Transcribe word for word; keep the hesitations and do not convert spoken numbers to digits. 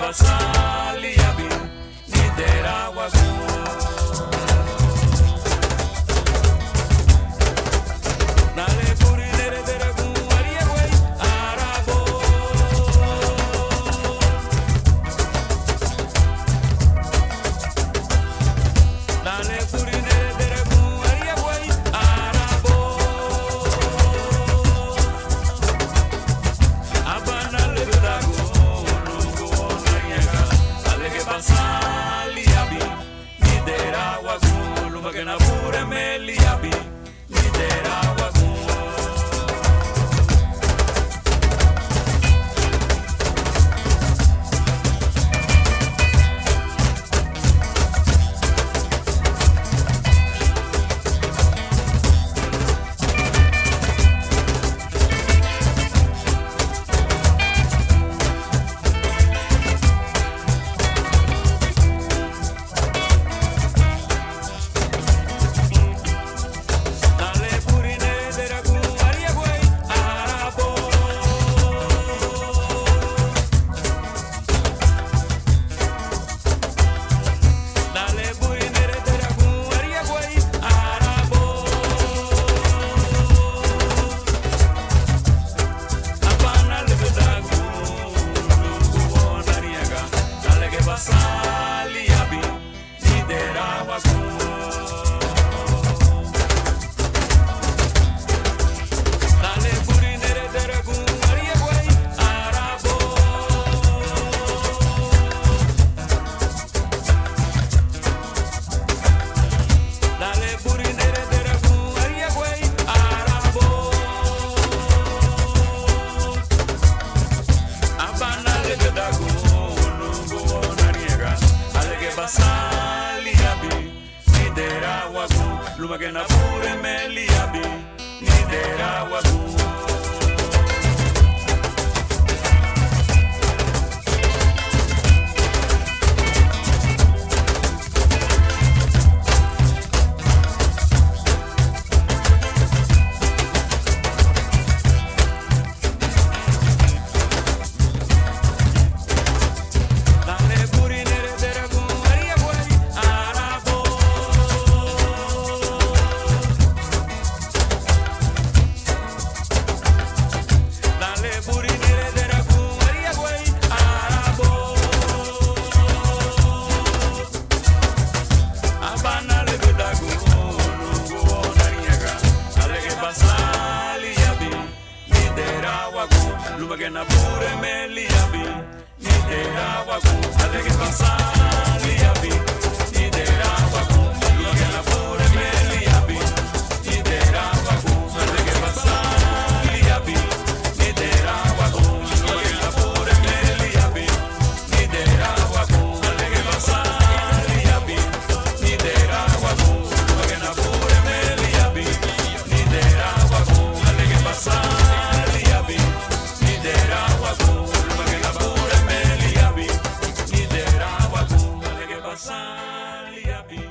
basan liabin, niderawagun. Dan le burí nerederagun ariaguei arabo. Dan le burí nerederagun ariaguei arabo. Aba nalügüdagun lun gubou nariñaga: Alegeba san liabin, niderawagun. Lúmagiñe Nabureme liabin, niderawagun. Dan le burí nerederagun ariaguei arabo. Dan le burí nerederagun ariaguei arabo. Aba nalügüdagun lun gubou nariñaga: Alegeba san liabin, niderawagun. Dan le burí nerederagun ariaguei arabo. Dan le burí nerederagun ariaguei arabo. Aba nalügüdagun lun gubou nariñaga: Alegeba san liabin, niderawagun. Lúmagiñe Nabureme liabin, niderawagun. Dan le burí nerederagun ariaguei arabo. Dan le burí nerederagun ariaguei arabo. Aba nalügüdagun lun gubou nariñaga: Alegeba san liabin, niderawagun. Lúmagiñe Nabureme liabin, niderawagun. Alegeba san liabin, niderawagun. Lúmagiñe Nabureme liabin, niderawagun. Alegeba san liabin, niderawagun. Lúmagiñe Nabureme liabin, niderawagun. Alegeba san liabin, niderawagun. Lúmagiñe Nabureme liabin, niderawagun. Alegeba san liabin, niderawagun. Lúmagiñe Nabureme liabin, niderawagun. Alegeba san liabin,